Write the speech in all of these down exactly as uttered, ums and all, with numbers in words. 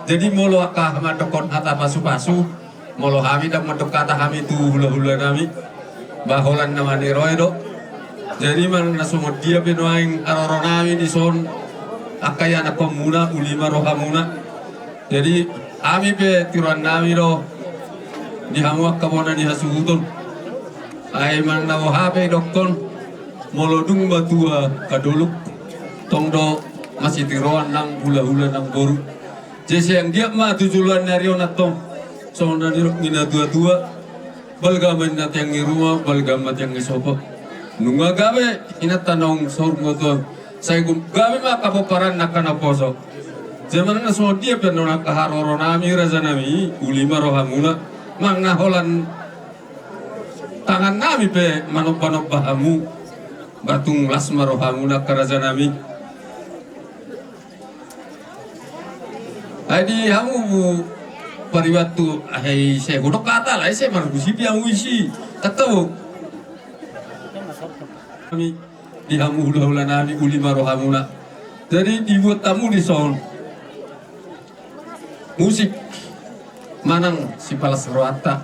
Jadi molo angka mandokkon hata pasupasu, molo hami ndang mandok hata hami tu hulahula nami, ba holan na maniroi do. Jadi manang na songon dia pe nuaeng haroro nami dison, angka ianakhonmuna, uli ma rohamuna. Jadi hami pe tiroan nami do di hamu angka bona ni hasuhuton. Ai manang na boha pe idokkon, molo dung matua angka dolok, tong do masitiroan nang hulahula nang boru. Jadi sai anggiat ma tu joloan ni ari on antong, songon na nidok ni natuatua: Balga ma inna tiang ni ruma, balga ma tiang ni sopo. Nunga gabe inanta naung saur matua, sai gabe ma angka pomparan ni angka naposo. Jadi manang na songon dia pe annon angka haroro nami, raja nami, uli ma rohamuna. Manang na holan tangan nami pe manombanomba hamu, ba tung las ma rohamuna angka raja nami. Ai di hamu paribantu, ai sai hudok hata, ai sai marhusipi hamu isi. Tato. Kami di hamu hulahula nami, uli ma rohamuna. Jadi dibuat hamu dison musik manang sipalas rohanta.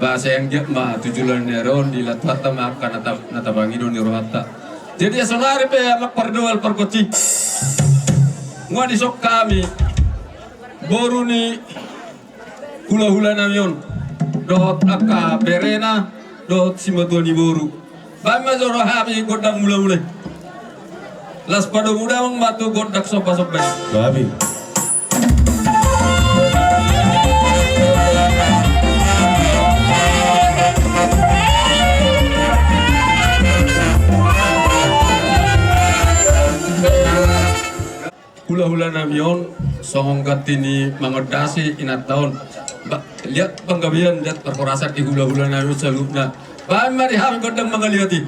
Ba sai anggiat ma tu joloan ni ari on dilatanta ma angka na ta-, na tapangido ni rohanta. Jadi saonari pe amang pardoal pargonsi, nunga dison hami boru ni hulahula nami on dohot angka berena dohot simatua ni boru. Baen ma jolo hami gondang mulamula. Laos padomu damang ma tu gondang sombasomba i. Babi. Hulahula nami on, songon ganti ni mangondasi inanta on. Ba, liat panggabean, liat parhorasan di hulahula nami on saluhutna. Baen ma di hami gondang mangaliat i.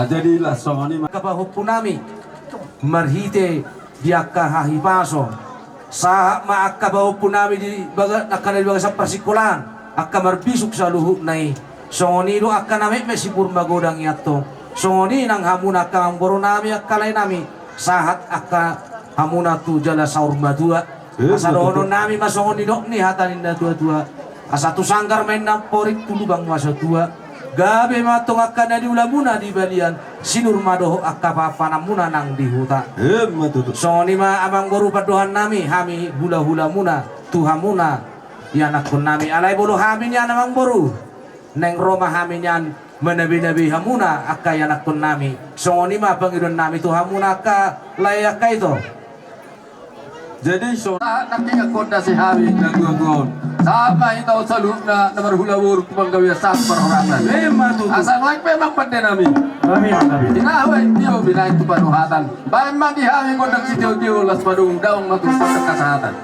Jadi lah songon i ma angka pahompu nami marhite di angka hahipason. Sahat ma angka pahompu nami di baga-, angka na di bagasan parsikolaan, angka marbisuk saluhutna i. Songon i do angka na metmet sipur magodang i antong. Songon i nang hamuna angka amangboru nami, angka lae nami, sahat angka hamuna tu jala saur matua. Asa dohonon nami ma songon nidok ni hata ni na tua-tua. Asa tu sanggar ma inna amporik, tu lubang ma satua. Gabe ma antong angka na niulamuna di balian, sinur ma dohot angka pahanpananmuna nang di huta. Emma tutu. Songon i ma amangboru pandohan nami, hami hula-hulamuna, tu hamuna ianakkon nami. Alai molo hami nian amangboru, naeng ro ma hami nian manabe-nabe hamuna angka ianakkon nami. Songon i ma pangidoan nami tu hamuna angka lae angka ito. Jadi so- Sahat nangkin angka na si hami na tua-tua on. Sahat ma hita on saluhutna na marhula boru tu panggabean sahat parhorasan. Emma tutu. Asa nuaeng pe amang pande nami. Amin, amin. Tinahu aek tio binahen tu panuhatan. Baen ma di hami gondang sitio-tio, las padung daong ma tu gondang hasahatan.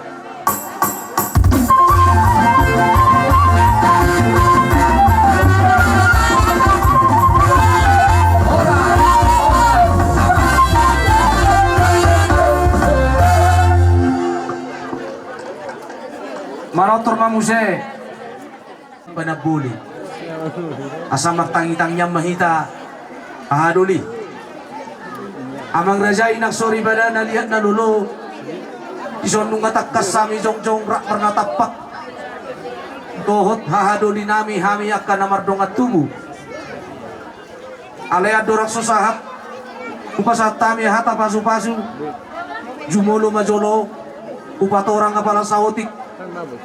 Manortor ma muse. Panamboli. Asa martangi-tangian ma hita hahadoli. Amang raja i nang soripada na liat na lolo. Dison nunga tangkas hami jongjong rap marnatampak dohot hahadoli nami, hami angka na mardongan tubu. Alai andorang so sahat, hupasahat hami hata pasu-pasu. Jumolo ma jolo, hupatorang apala saotik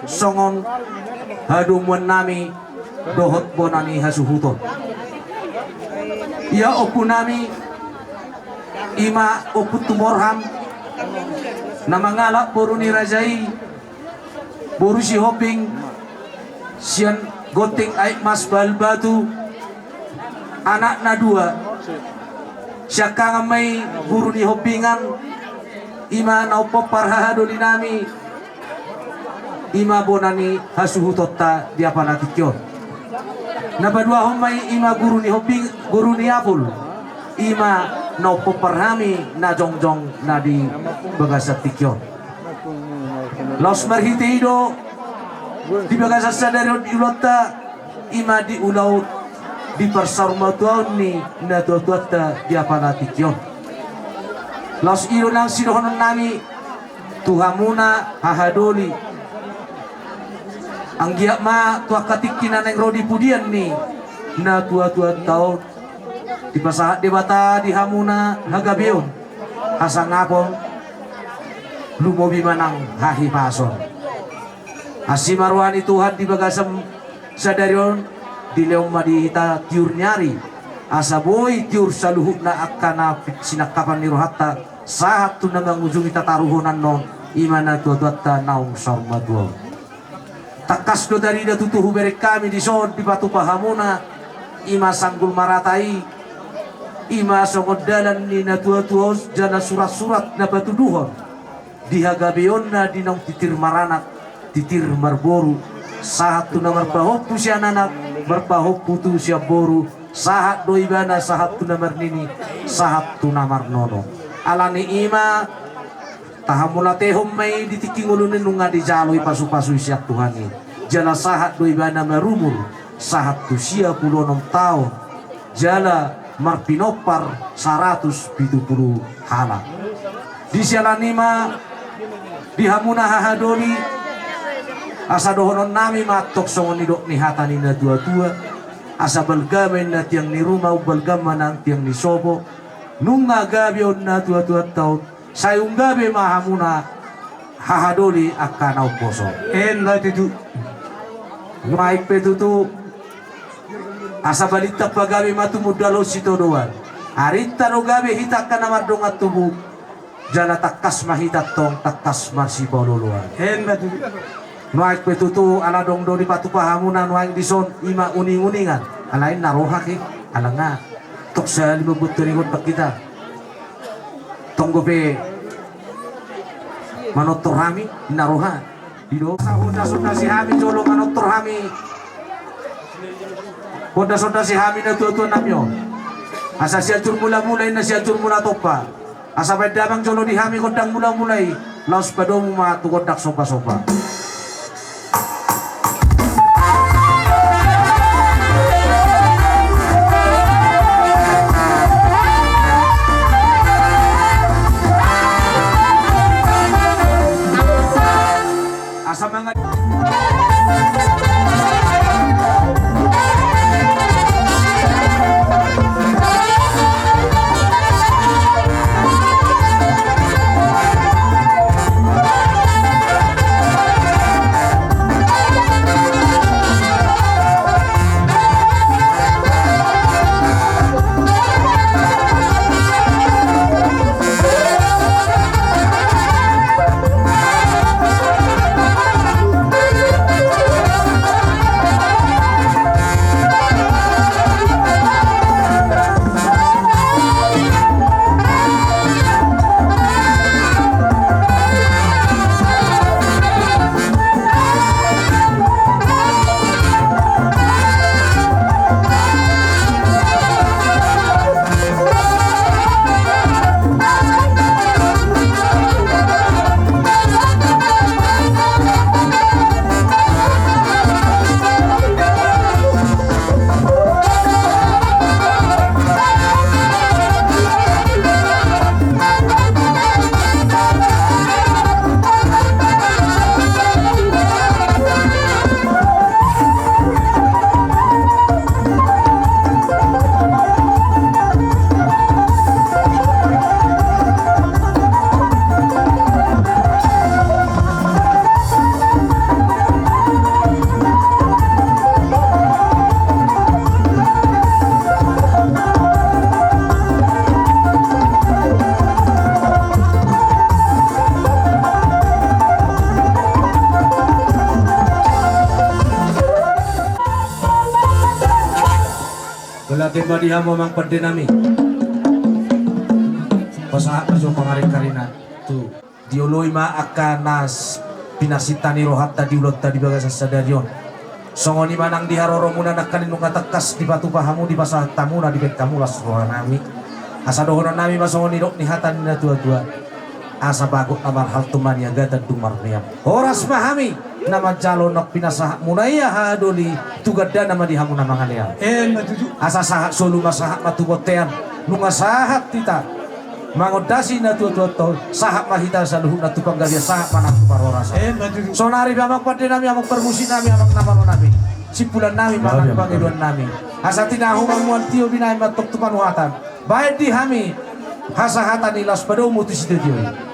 songon hadomuan nami dohot bona ni hasuhuton. Ia ompu nami, ima Ompu Tumorham, na mangalap boru ni raja i, boru Sihombing, sian Gonting Aek Mas Bahal Batu, anakna dua. Siangkangan ma i guru ni Hombingan, ima na umpompar hahadoli nami, ima bona ni hasuhutonta di apala tingki on. Na paduahon ma i ima guru ni Hombing, guru ni Apul, ima na umpompar hami na jongjong na di bagasan tingki on. Laos marhite i do di bagasan sadari on di ulaonta, ima di ulaon di parsaurmatuaon ni natua-tuanta di apala tingki on. Laos i do nang sidohonon nami tu hamuna hahadoli. Anggiat ma tu angka tingki na naeng ro di pudian ni natua-tuanta on, dipasahat Debata di hamuna hagabeon, hasangapon, lumobi ma nang hahipason. Asi ma roha ni Tuhan di bagasan sadari on, dilehon ma di hita tiur ni ari, asa boi tiur saluhutna angka na sinangkapan ni rohanta, sahat tu na mangujungi tataruhon annon, ima natua-tuanta naung saur matua on. Tangkas do tarida tutu hubereng hami dison dipatupa hamuna, ima sanggul marata i, ima songon dalan ni natua-tua on jala surat-surat na patuduhon di hagabeonna di naung titir maranak, titir marboru, sahat tu na marpahompu sian anak, marpahompu tu sian boru, sahat do ibana sahat tu na marnini, sahat tu na marnono. Alani i ma tahamauliatehon ma i di tingki ngoluna i nunga dijalo i pasu-pasu i sian Tuhan i. Jala sahat do ibana marumur sahat tu sia pulu onom taon, jala marpinompar saratus pitu pulu halak. Di siala ni i ma di hamuna hahadoli, asa dohonon nami ma antong songon nidok ni hata ni natua-tua, asa balga ma inna tiang ni ruma, umbalga ma nang tiang ni sopo. Nunga gabe on natua-tuanta on, sai umgabe ma hamuna hahadoli angka na umposo. Enda tutu. Nuaeng pe tutu, asa balintang pagabe ma tumundalhon sitadoan. Arinta do gabe hita angka na mardongan tubu, jala tangkas ma hita antong tangkas marsipaolo-oloan. Enda tutu. Nuaeng pe tutu, ala adong do dipatupa hamuna nuaeng dison, ima uning-uningan. Alai na roha ke, ala nga tong sahali mambuat tarigot bang hita. Tong dope manortor hami, na roha. Ido. Asa honda-honda si hami jolo manortor hami. Honda-honda si hami natua-tua nami on. Asa Sianjur Mulamula, inna Sianjur Mulatompa. Asa baen damang jolo di hami gondang mulamula i, laos padomu ma tu gondang sombasomba. Asa mangan. Mauliate ma di hamu amang pande nami. Pasahat ma jo pangaringkaringan tu dioloi ma angka na s-, pinasinta ni rohanta di ulaonta di bagasan sadari on. Songon i ma nang di haroromuna nangkaning nunga tangkas dipatupa hamu, dipasahat hamu na dibaen hamu las roha nami. Asa dohonon nami ma songon nidok ni hata ni natuatua. Asa bagot na marhalto maniagatan dung marmeam. Horas ma hami na manjalo na pinasahatmuna i, aha doli, tu gandana ma di hamu na mangalean. Emma tutu. Asa sahat solu ma sahat ma tu bontean. Nunga sahat hita mangondasi natuatuanta on, sahat ma hita saluhutna tu panggabean, sahat ma nang tu parhorasan. Emma tutu. Saonari pe amang pande nami, amang parmusik nami, amang na malo nami, simpulan nami ma nang pangidoan nami. Asa tinahu ma mual tio binahen ma tong tu panuhatan. Baen di hami hasahatan i laos padomu tu sitio-tio i.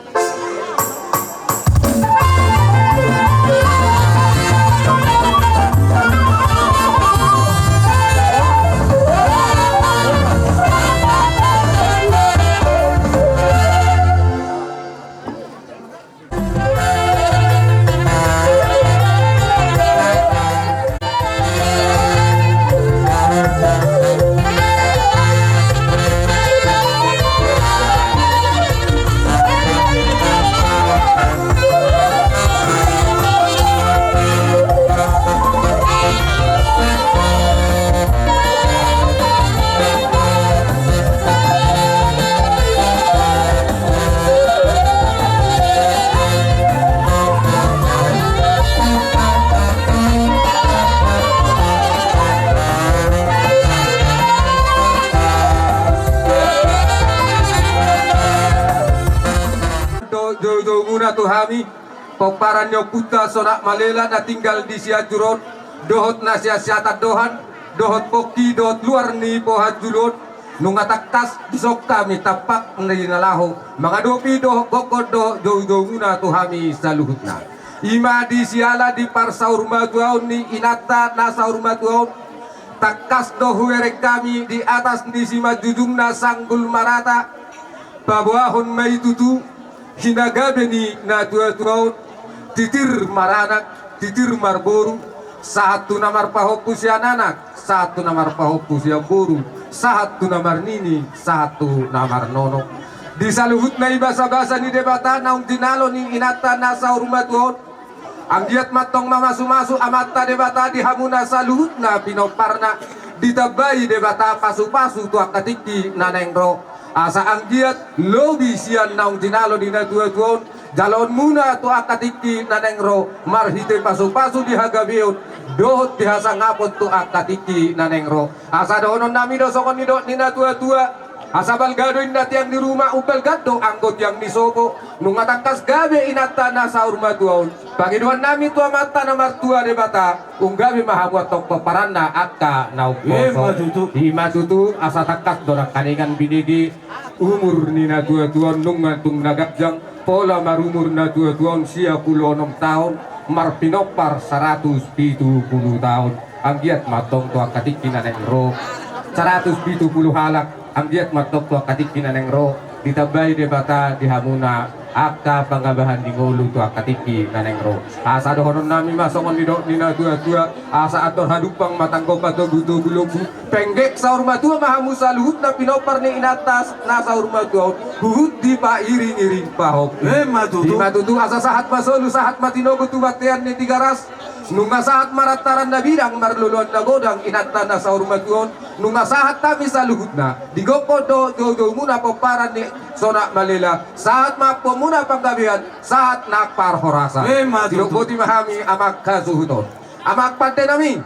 Dohot joujoumuna tu hami, pomparan ni ompunta Sonak Malela na tinggal di Sianjur on, dohot na sian Siatandohan, dohot pongki dohot luar ni pohan julu on, nunga tangkas dison hami tampak ni na laho mangadopi dohot gokhon dohot joujoumuna tu hami saluhutna. I ma di siala di parsaurmatuaon ni inanta na saurmatua on, tangkas do hubereng hami di atas ni simanjujungna sanggul marata, paboahon ma i tutu, hinagabe ni natuatua on, titir maranak, titir marboru, sahat tu na marpahompu sian anak, sahat tu na marpahompu sian boru, sahat tu na marnini, sahat tu na marnono. Di saluhutna i basabasa ni Debata naung jinalo ni inanta na saurmatua on, anggiat ma tong mamasumasu Amanta Debata di hamuna saluhutna pinomparna, Ditambai Debata pasupasu tu angka tingki na naeng ro, asa anggiat lobi sian naung jinalo ni natuatua on jaloonmuna tu angka tingki na naeng ro, marhite pasupasu di hagabeon dohot di hasangapon tu angka tingki na naeng ro. Asa dohononnami do songon nidok ni natuatua: Asa balga do inna tiang ni ruma, umbalga do anggo tiang ni sopo. Nunga tangkas gabe inanta na saur matua on, pangidoannami tu Amanta na martua Debata, ung gabe ma hamu antong pomparanna angka na umposo. Ima tutu. Ima tutu, asa tangkas do nangkaningan binege umur ni natuatua on, nunga tung na ganjang pola marumur natuatua on sia pulu onom taon, marpinompar saratus pitu pulu taon. Anggiat ma antong tu angka tingki na naeng ro, saratus pitu pulu halak. Anggiat ma antong tu angka tingki na naeng ro, ditambai Debata di hamuna angka pangabahan ni ngolu tu angka tingki na naeng ro. Asa dohononnami ma songon nidok ni natuatua: Asa andor hadumpang ma tanggo patogutogu lombu, penggeng saur matua ma hamu saluhutna pinompar ni inanta na saur matua on, huhut dipairingiring pahompu. Ima tutu. Ima tutu, asa sahat ma solu, sahat ma tinogu tu bontean ni Tigaras. Nunga sahat ma rantaran na bidang, marloloan na godang inanta na saur matua on. Nunga sahat hami saluhutna di gokhon dohot joujoumuna pomparan ni Sonak Malela. Sahat ma ampuonmuna panggabean, sahat nang parhorasan. Ima tutu. Sidok boti ma hami amang hasuhuton. Amang pandenami.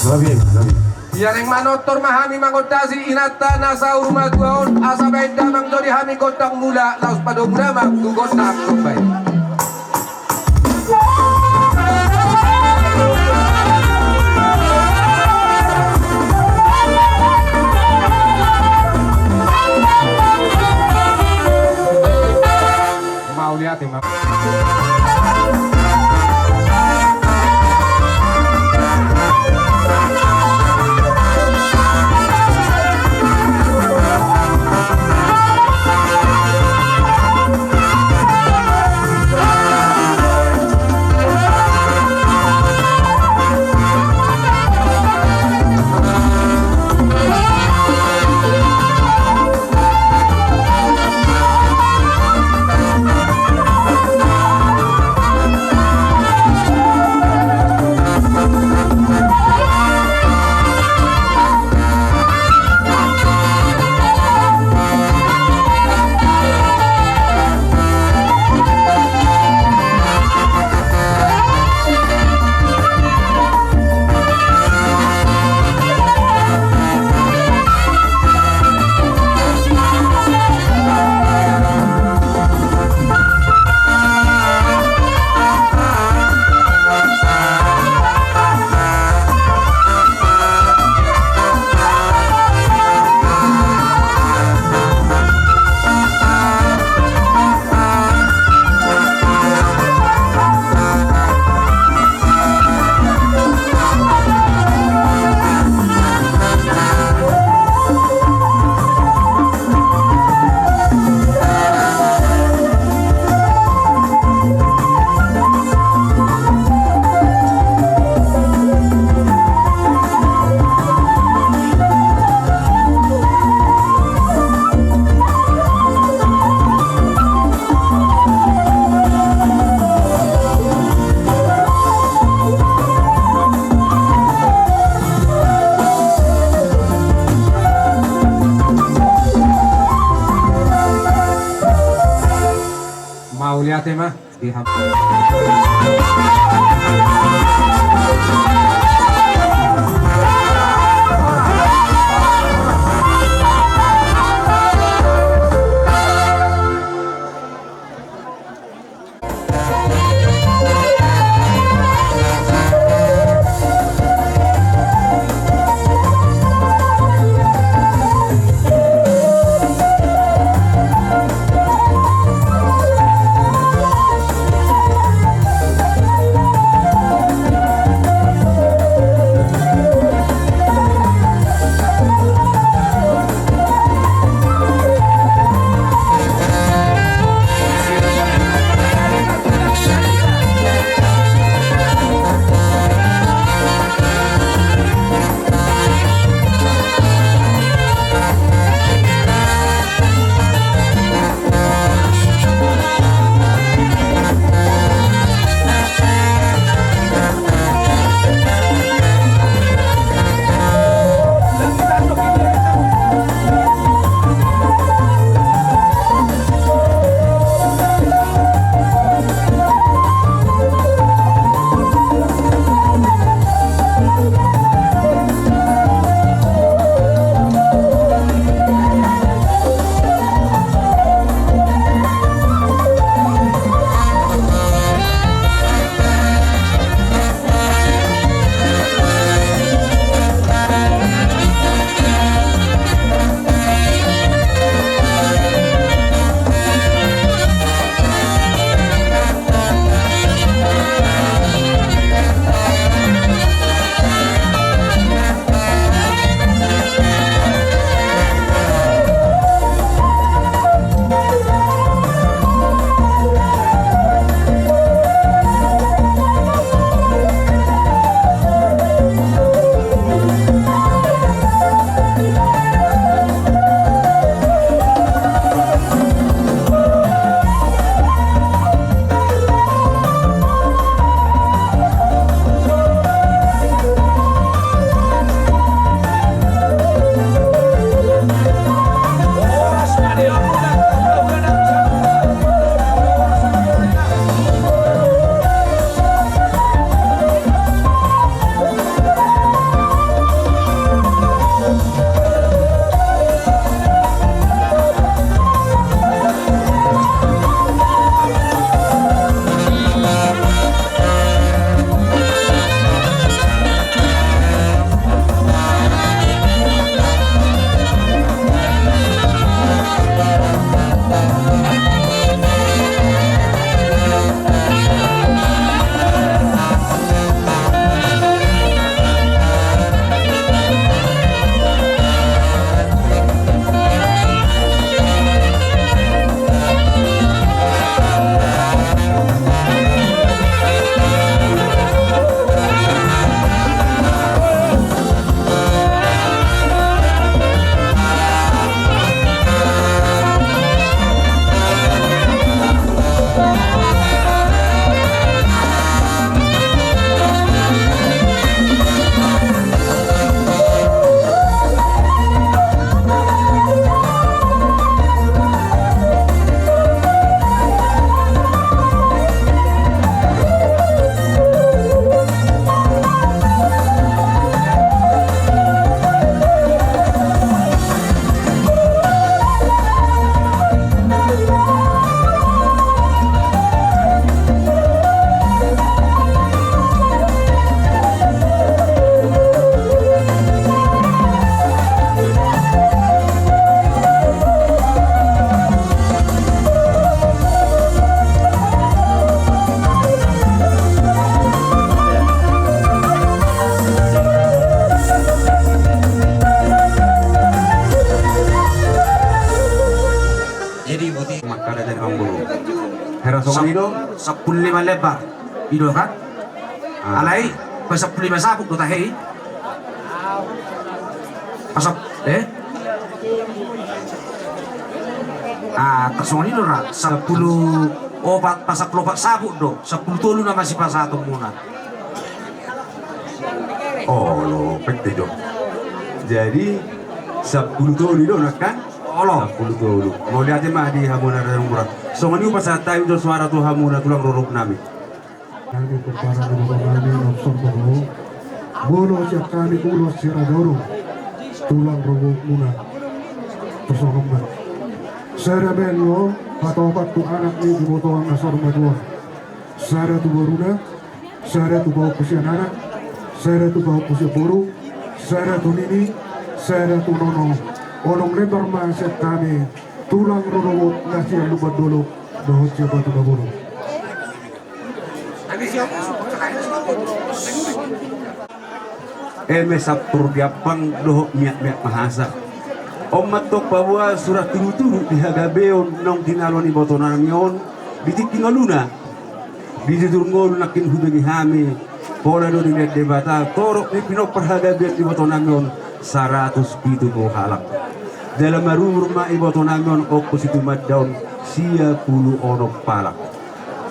Gabe, gabe. Ia naeng manortor ma hami mangondasi inanta na saur matua on, asa baen damang do di hami gondang mula, laos padomu damang tu gondang somba i. Mauliate ma. Mauliate ma. Hera songon i do? Sampulu lima lembar. I do kan? Ah. Alai, pasampulu lima sabuk do tahe i. Pasap-, eh? Ah, tar songon i do ra. Sampulu opat, pasampulu opat sabuk do. Sampulu tolu nama sipasahatonmuna. Olo, pekte jo. Jadi, sampulu tolu do, nangkan? Olo. Sampulu tolu. Mauliate ma di hamuna na mura. Songon i hupasahat hami do soara tu hamuna tulang rorobot nami. Hami pomparan ni boru nami, nopson boru. Molo sian hami ulos si Raja Olo. Tulang rorobot muna. Tar songon on ma. Sada melo, patopak tu anak ni botoan na saur matua. Sada tu boruna. Sada tu pahompu sian anak, sada tu pahompu sian boru, sada tu nini, sada tu nono. Onom lembar ma sian hami, tulang rorobot na sian Lumban Dolok, dohot sian Batu Nabolon. Eme sampur di ampang dohot miak-miak mahasa. On ma antong paboa surat tudu-tudu di hagabeon naung tinalo ni ibotonami on di tingki ngoluna. Di jujur ngolu nangkin hubege hami, pola do dilehon Debata torop ni pinompar hagabeon ni ibotonami on saratus pitu pulu halak. Jala marumur ma ibotonami on ompu si Tumanda on sia pulu onom halak.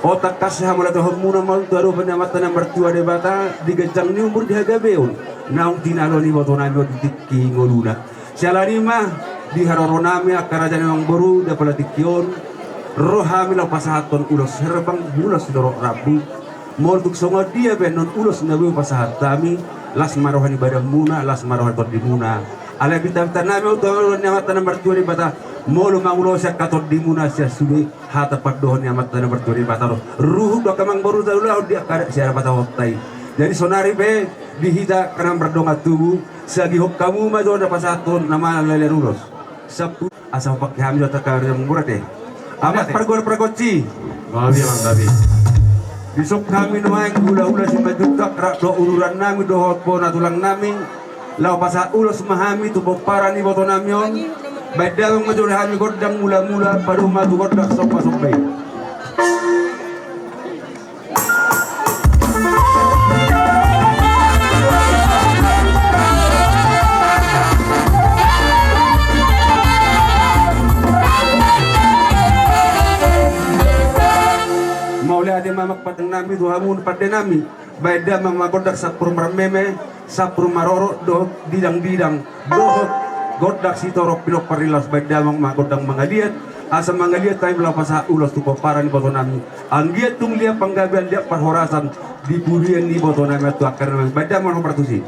On tangkas hamauliatehonmuna ma tu adopan ni Amanta na martua Debata di ganjang ni umur di hagabeon naung tinalo ni ibotonami on di tingki ngoluna. Siala ni i ma di haroronami angka raja ni amangboru di apala tingki on, ro hami laho pasahathon ulos herbang, ulos dorok rambu. Molo tung songon dia pe annon ulos na boi hupasahat hami, las ma roha ni badanmuna, las ma roha ni tondimuna. Alai pinta-pintanami ma tu adopan ni Amanta na martua Debata, molo mangulosi angka tondimuna sian sude hata pandohan ni Amanta na martua Debata do. Ruhut do angka amangboru taulahon di angka adat sian Debata hota i. Jadi sonari pe di hita angka na mardongan tubu, sagihon hamu ma jo na pasahathon na mangalehon ulos. Sampulu, asa hupake hami jo angka na mura te. Amat pargual pargonsi. Gabe, amang, gabe. Dison hami nuaeng hulahula Simanjuntak rap dohot uduran nami dohot bona tulang nami. Laho pasahat ulos ma hami tu pomparan ni ibotonami on. Baen damang ma jo di hami gondang mulamula, padomu ma tu gondang sombasomba i. Mauliate ma amang pande nami tu hamu pande nami. Baen damang ma gondang sampur marmeme, sampur marorot dohot didang-didang dohot gondang sitorop pinompar ni laos. Baen damang ma gondang mangaliat, asa mangaliat hami laho pasahat ulos tu pomparan ni ibotonami. Anggiat tung liat panggabean, liat parhorasan di pudian ni ibotonami tu angka na. Baen damang ma partusi.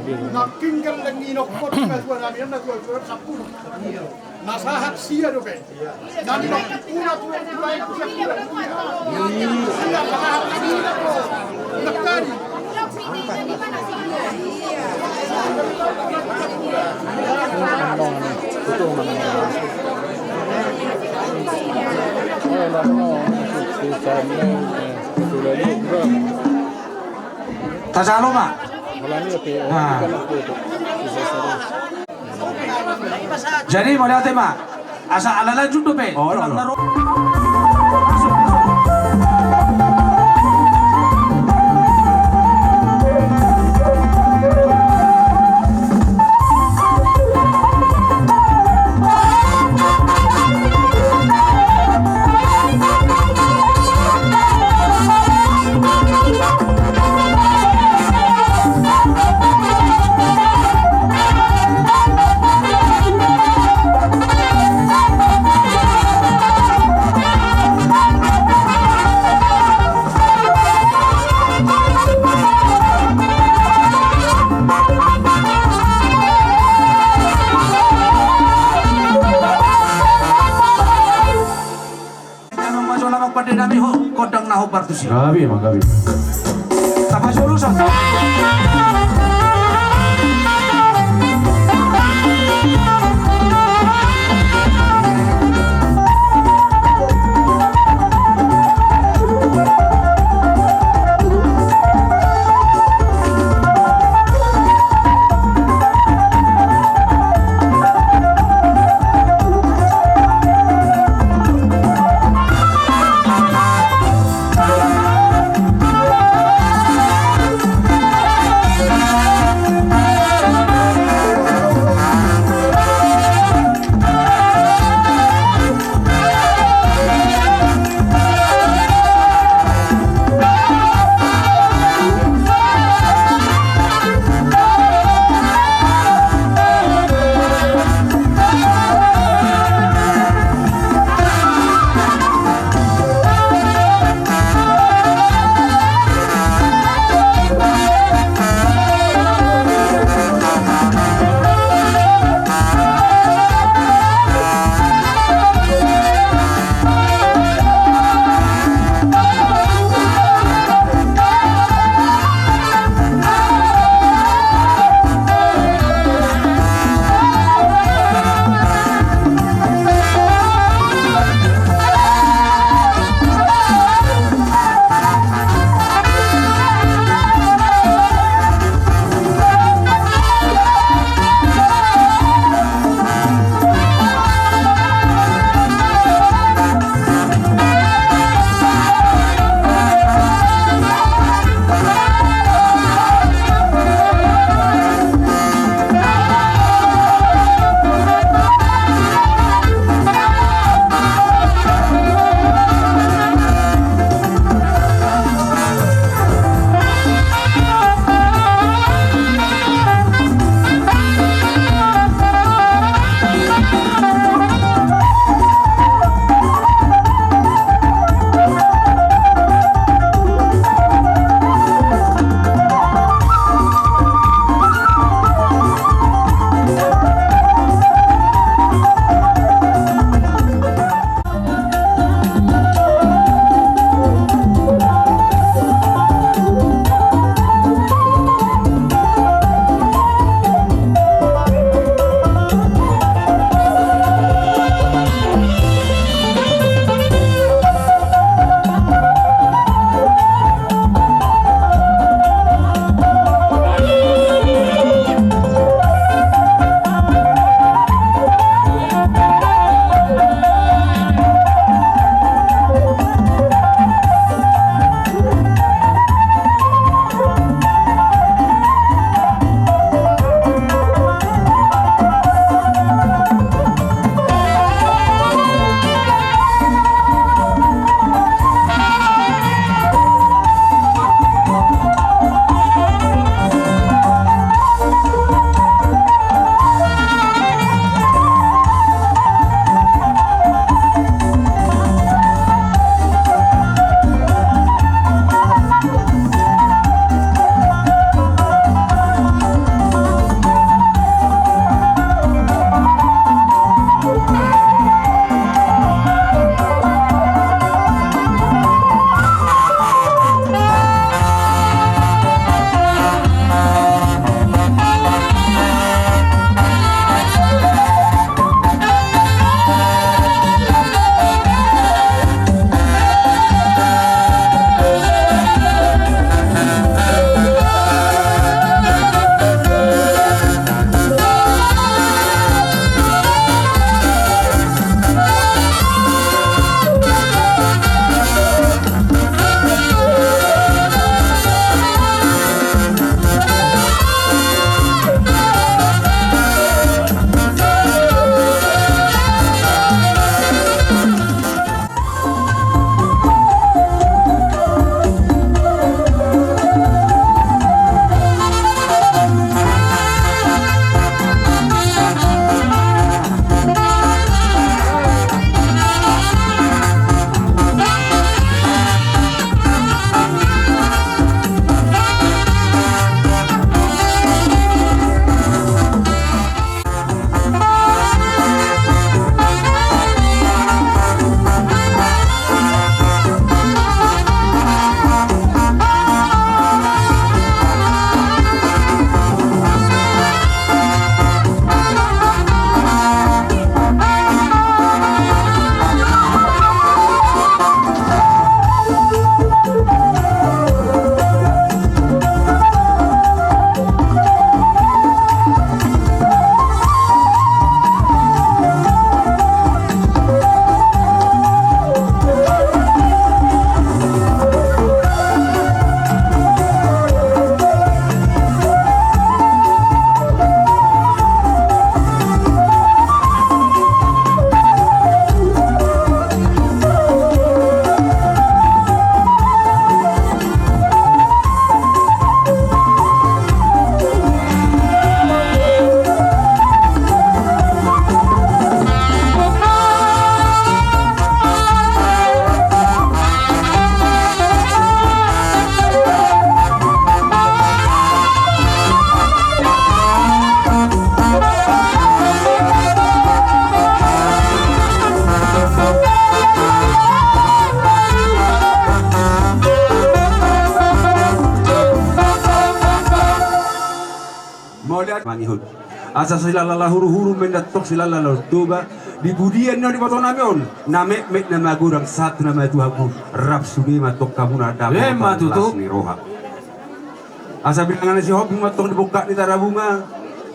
Nangkin gelleng ninokkon na tua nami, na tua tua sampulu. Na sahat sia dope. Na ninokkon na tua tua. Sia sahat nami na tua. Nangkin. Tajalo ma. Jadi mauliate ma. Asa ala lanjut dope. Gabe ma, gabe. Tapajolo sahat. Mangihut. Asa silala na huru-huru mendok tong silala na Toba. Di pudian na di iboto nami on, na metmet na magodang sahat tu na matua hamu. Rap sude ma tong hamuna dapot. Emma tutu. Las ni roha. Asa bilangan na sihombing ma tong di bongkak ni Tarabunga.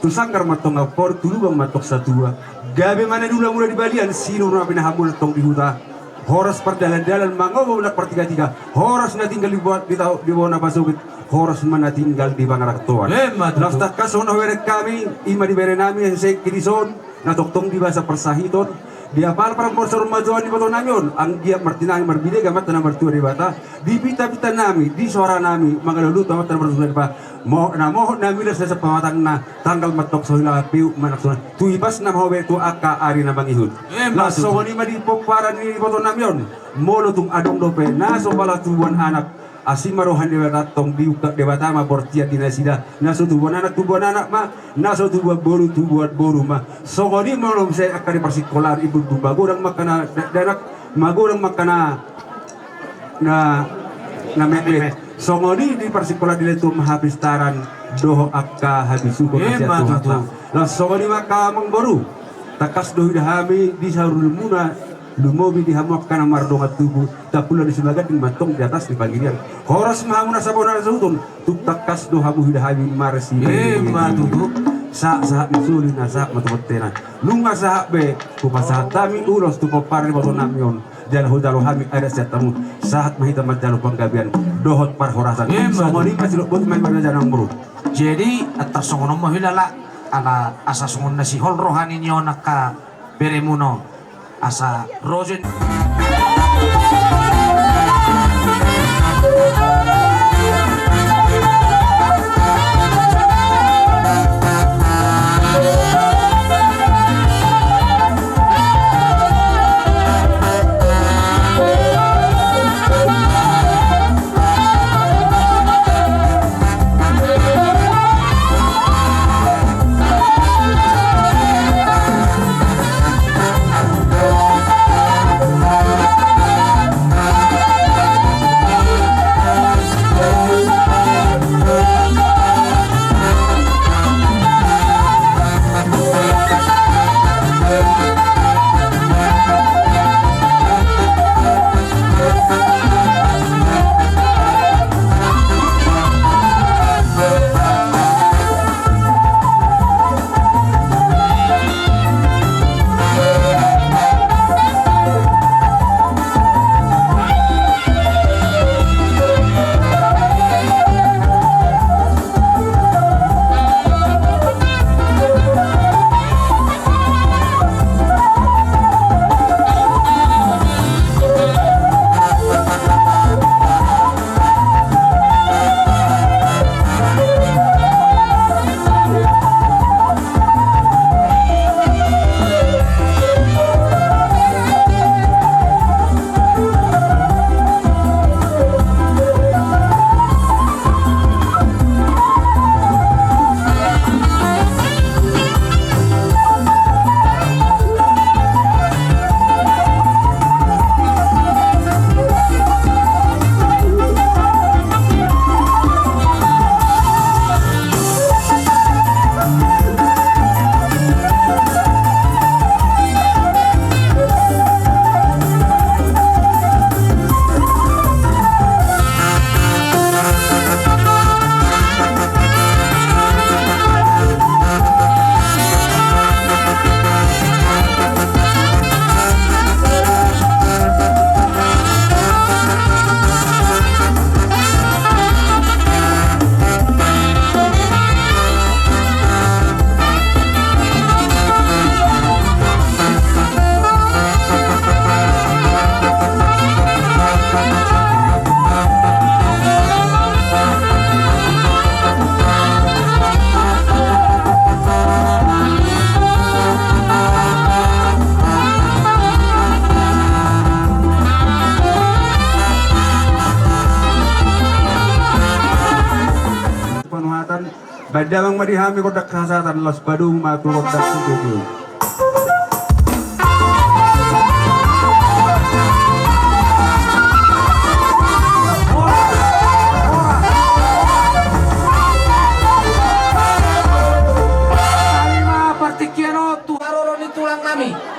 Tu sanggar ma tong amporik, tu lubang ma tong satua. Gabe ma na di ula-ula di balian, sinur ma pinahan muna tong di huta. Horas pardalan-dalan mangomo na partiga-tiga. Horas na tinggal di bawah, di tau, di bawah na pasogit. Horas ma na tinggal di pangarantoan. Emma tutu. Laos tangkas songon na hubereng hami, i ma di bere nami, sengki dison, na tongtong di basa parsahiton. Di apala paramor saur matua ni iboto nami on, anggiat martinangi marbinege Amanta na martua Debata. Di pinta-pinta nami, di soara nami, mangalului tu Amanta na martua Debata. Mo, na mohop nami las na sapamatangna, tanggal ma tong so hila peuk manang songon. Tu ipasna ma ho be tu angka ari na mangihut. Emma tutu. Songon i ma di pomparan ni iboto nami on. Molo tung adong dope na so pala tubuan anak, asi ma roha ni Debata, tong diungkap Debata ma bortian di nasida. Na so tubuan anak, tubuan anak ma. Na so tubuan boru, tubuan boru ma. Songon i molo muse angka di parsikolaan, imbur-imbur magodang ma angka na dakdanak, magodang ma angka na na, na metmet. Metmet. Songon i di parsikolaan, dilehon Tuhan ma hapistaran dohot angka habisuhon. Emma tutu. Laos songon i ma angka amangboru. Tangkas do huida hami di saurmuna, lumobi di hamu angka na mardongan tubu, tampulon ni Simaganding ma tong di atas ni pangirian. Horas ma hamu na sabona na sahuton, tung tangkas do hamu huida hami marsi. Emma tutu. Sahat-sahat ni soli na sahat ma tu bontean. Nunga sahat be, hupasahat hami ulos tu pomparan ni iboto nami on. Jala hujalo hami adat sian hamu, sahat ma hita manjalo panggabean dohot parhorasan. Emma. Songon i ma sidok boti ma i ma raja nang boru. Jadi antar songon on ma huilala, ala asa songon na sihol roha ni on angka beremuna on. Asa rojen. Panuhatan. Baen damang ma di hami gondang hasahatan, laos padomu ma tu gondang sititi.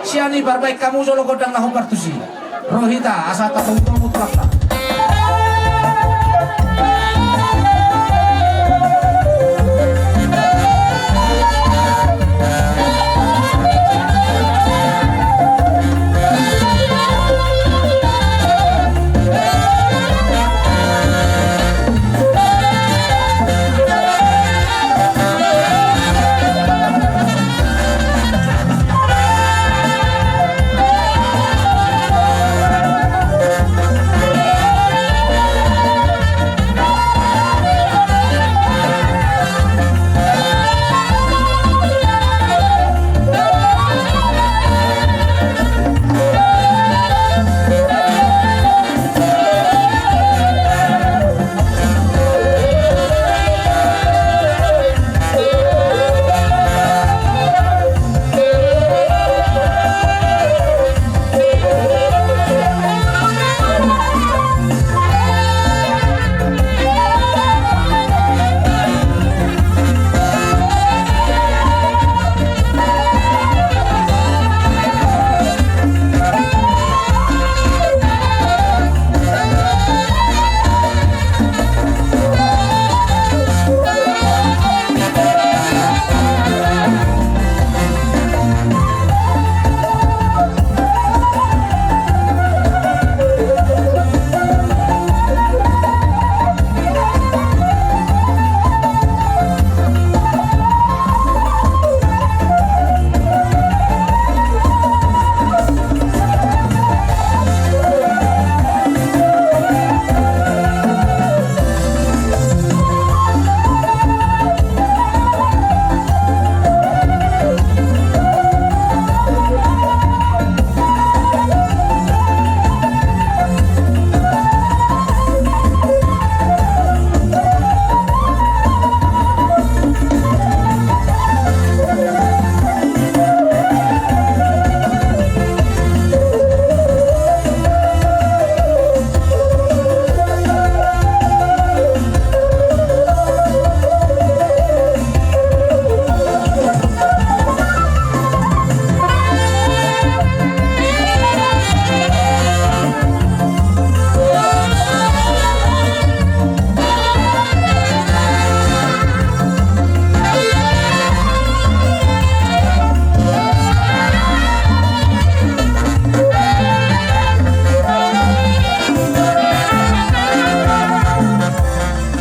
Sian i parbaen hamu jolo gondang na hombar tusi. Ro hita asa tatomu-tomu tu lambang.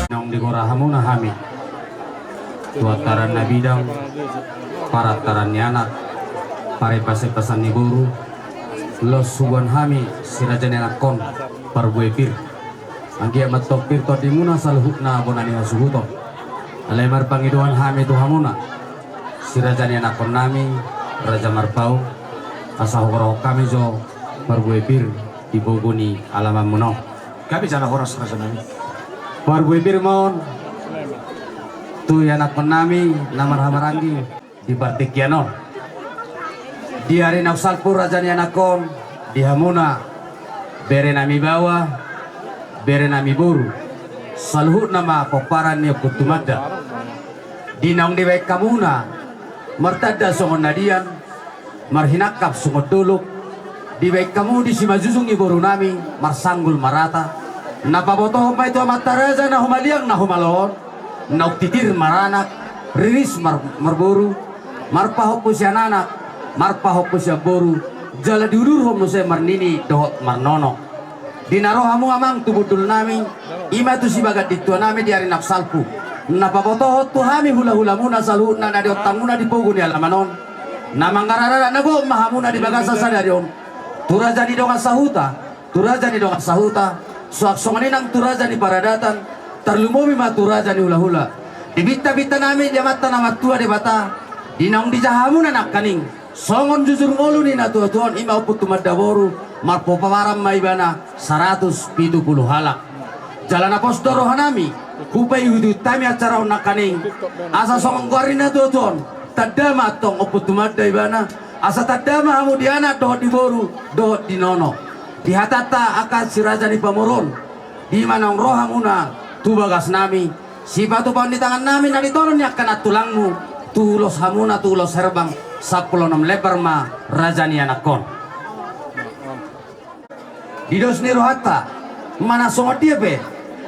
Naung digora hamuna hami tu antaran na bidang, parantaran ni anak, parempasempasan ni boru, los huboan hami si raja ni anakkon, parbue pir. Anggiat ma antong pir tondimuna saluhutna bona ni hasuhuton. Alai marpangidoan hami tu hamuna, si raja ni anakkonnami, Raja Marpaung, asa hugorahon hami jo parbue pir di pogu ni alamanmuna on. Gabe jala horas rajanami. Parbue pir ma on tu ianakkonnami na marhahamaranggi di partingkian on. Di ari naung salpu raja ni anakkon, di hamuna, berenami baoa, berenami boru, saluhutna ma pomparan ni Ompu Tumanda. Di naung dibaen hamuna martanda songon nadian, marhinangkap songon dolok, dibaen hamu di simanjujung ni borunami marsanggul marata. Na pabotohon ma i tu amanta raja na humaliang na humalo on, naung titir maranak, riris mar-, marboru, marpahompu sian anak, marpahompu sian boru, jala diudurhon muse marnini dohot marnono. Di na ro hamu amang tu bundulnami, i ma tu sibagas di tuanami di ari naung salpu, na pabotohon tu hami hulahulamuna saluhutna na diontangmuna di pogu ni alaman on, na mangararadak na gok ma hamuna di bagasan sadari on. Tu raja ni dongan sahuta, tu raja ni dongan sahuta, suang songon i nang tu raja ni paradatan, tarlumobi ma tu raja ni hulahula. Di pintapintanami di Amanta na martua Debata, di naung dijaha hamuna nangkaning songon jujur ngolu ni natuatua on, i ma Ompu Tumanda boru, marpomparan ma ibana saratus pitu pulu halak. Jala na pos do rohanami, hupaihutihut hami acara on nangkaning, asa songon goar ni natuatua on, tanda ma antong Ompu Tumanda ibana, asa tanda ma hamu di anak dohot di boru dohot di nono. Di hatanta angka si raja ni pamoruon, di ma naung ro hamuna tu bagasnami, sipatupaon ni tangannami na ditolon ni angka nantulangmu, tu ulos hamuna tu ulos herbang, Sampulu onom lembar ma raja ni anakkon. Di dos ni rohanta manang songon dia pe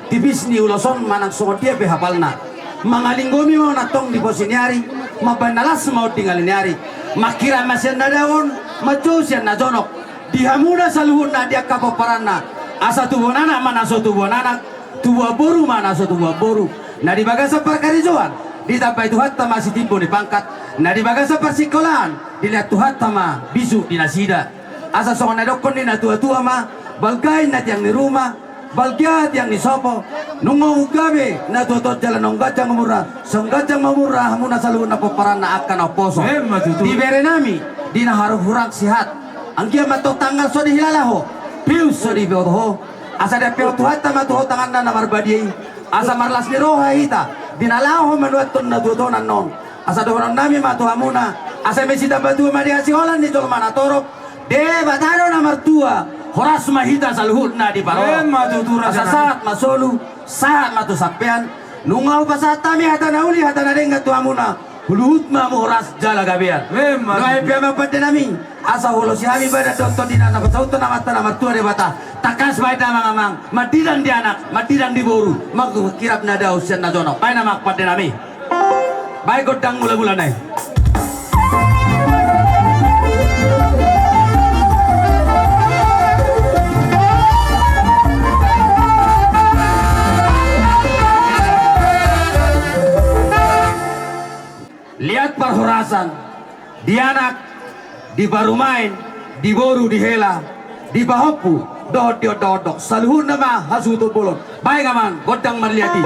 tipis ni ulos on, manang songon dia pe hapalna, mangalinggomi ma on antong di posi ni ari, mambahen na las ma on di ngali ni ari. Mangkirap ma sian na dao on, manjou sian na jonok. Di hamuna saluhutna di angka pomparanna, asa tubuan anak ma na so tubuan anak, tubuan boru ma na so tubuan boru. Na di bagasan parkarejoan, ditambai Tuhanta ma sitimbo ni pangkat. Na di bagasan parsingkolaan, dilehon Tuhanta ma bisuk di nasida. Asa songon na didokkon ni na tuatua ma, balga inna tiang ni ruma, balga tiang ni sopo. Nunga umgabe na tuatua on jala naung ganjang umurna, sai ganjang ma umurna hamuna saluhutna pomparanna angka na umposo. Emma tutu. Di berenami, di na hurang sihat, anggiat ma antong tanggal so dihilala ho, pius so diboto ho. Asa diampe Tuhanta ma tu ho tanganna na marbadia i, asa marlas ni roha hita di na laho manuathon na tuatua on annon. Asa dohononnami ma tu hamuna, asa eme sitamba tua ma di hasiholan ni jolma na torop. Debata do na martua, horas ma hita saluhutna diparoa. Emma tutu, raja nami. Asa sahat ma solu, sahat ma tu sampean. Nunga hupasahat hami hata na uli, hata na denggan tu hamuna. Huhut ma hamu horas jala gabean. Emma tutu. Nuaeng pe amang pandenami, asa hulosi hami badan dohot tondi na pasauthon Amanta na martua Debata. Tangkas bahen amang-amang, mandidang di anak, mandidang di boru, mangkirap na dao sian na jonok. Bahen amang pandenami. Bahen gondang mula-mula nai. Liat parhorasan di anak, di parumaen, di boru, di hela, di pahompu, dohot di ondok-ondok, saluhutna ma hasuhuton bolon. Bahen amang, gondang marliat i.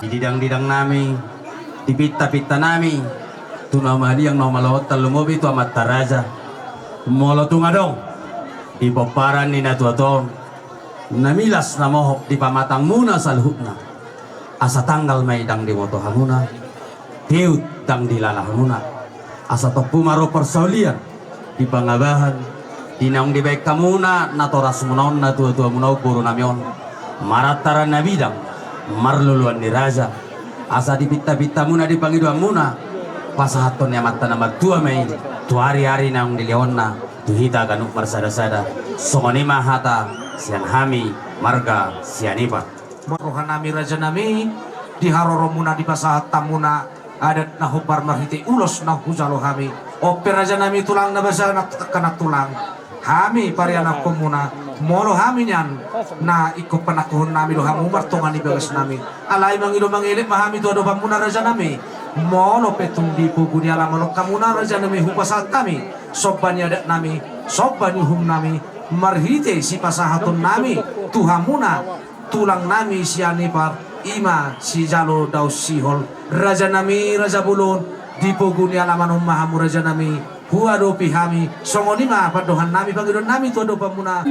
Didang-didang nami, di pinta-pinta nami, tu na humaliang na humaloot, tarlumobi tu amanta raja. Molo tung adong di pomparan ni natua-tua on na milas na mohop di pamatangmuna saluhutna, asa tanggal ma i ndang diboto hamuna, teut ndang dilala hamuna, asa tompu ma ro parsaulian di pangabahan, di naung dibaen hamuna natorasmuna on, natua-tuamuna on, boru nami on, maranta na bidang, marluluan ni raja, asa di pinta-pintamuna, di pangidoanmuna, pasahathon ni amanta na martua ma i tu ari-ari naung dilehonna tu hita ganup marsada-sada. Songon i ma hata sian hami marga Sianipar. Marroha nami raja nami, di haroromuna dipasahat hamuna adat na hombar marhite ulos na hujalo hami. On pe raja nami, tulang na basa na angka na tulang, hami parianakkonmuna, molo hami nian na ingkon panangkohon nami do hamu martonga ni bagas nami. Alai mangido mangelek ma hami tu adopanmuna raja nami, molo pe tung di pogu ni alaman on hamuna raja nami, hupasahat hami somba ni adat nami, somba ni uhum nami, marhite sipasahaton nami tu hamuna tulang nami Sianipar, i ma sijalo daon sihol. Raja nami, raja bolon, di pogu ni alaman on ma hamu raja nami, huadopi hami. Songon i ma pandohan nami, pangidoan nami tu adopanmuna.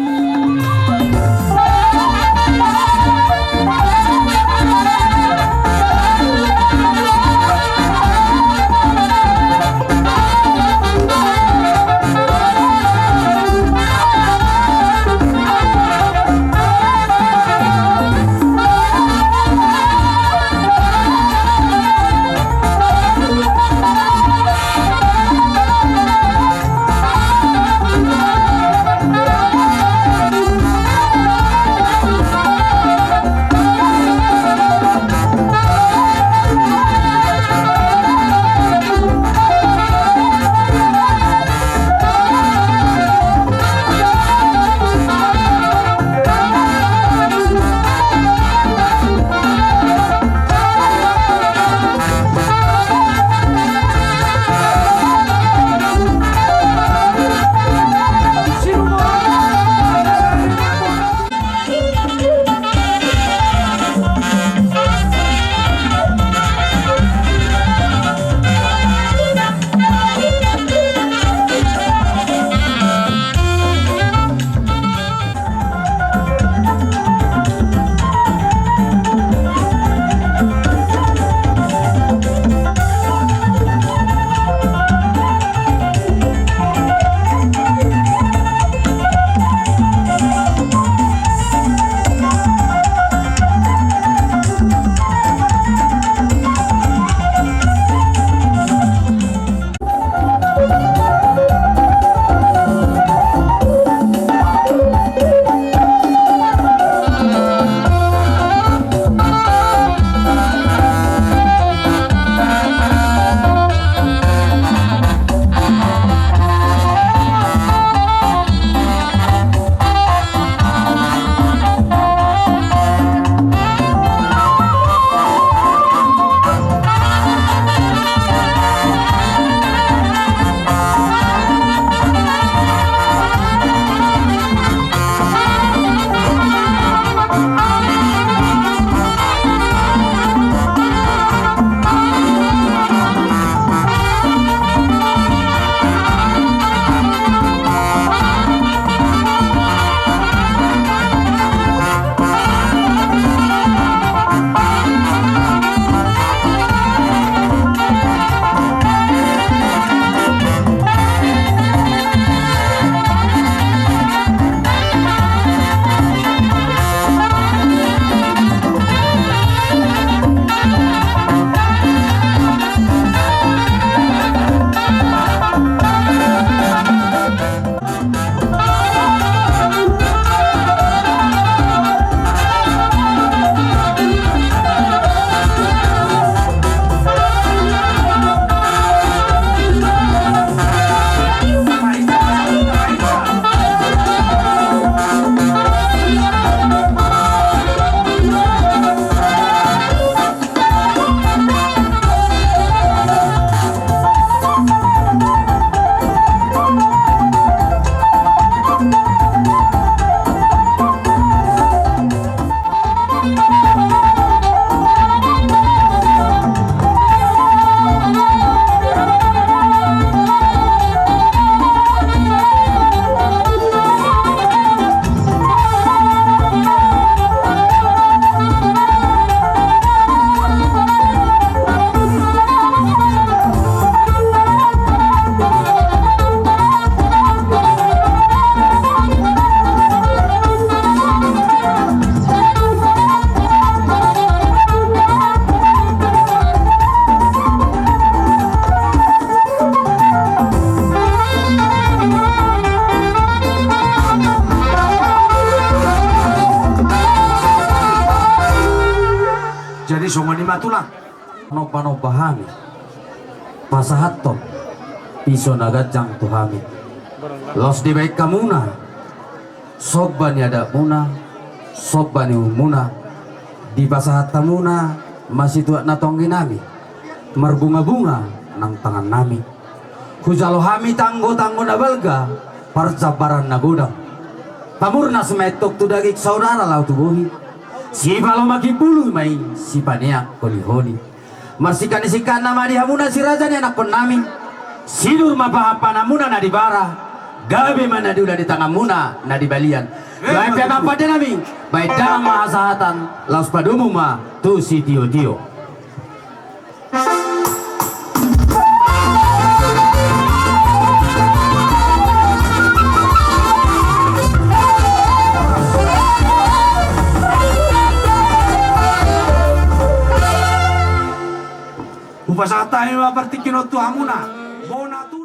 Songon i ma tulang. Nomba-nomba hami pasahathon piso na ganjang tu hami. Laos dibaen hamuna somba ni adatmuna, somba ni uhumuna, dipasahat hamuna ma situak na tonggi nami, marbunga-bunga nang tangan nami. Hujalo hami tanggo-tanggo na balga, parjambaran na godang. Pamurnas ma antong tu daging, saudara laho tu bohi. Sipalomak imbulu ma i, sipaneang holi-holi. Marsikkang ni sikkangna ma di hamuna si raja ni anakkon nami. Sinur ma pahanpahanmuna na di bara. Gabe ma na diula di tanganmuna na di balian. Baen pe ma pande nami. Baen damang ma hasahatan. Laos padomu ma tu sitio-tio. Hupasahat hami ma partingkian on tu hamuna. Bona tu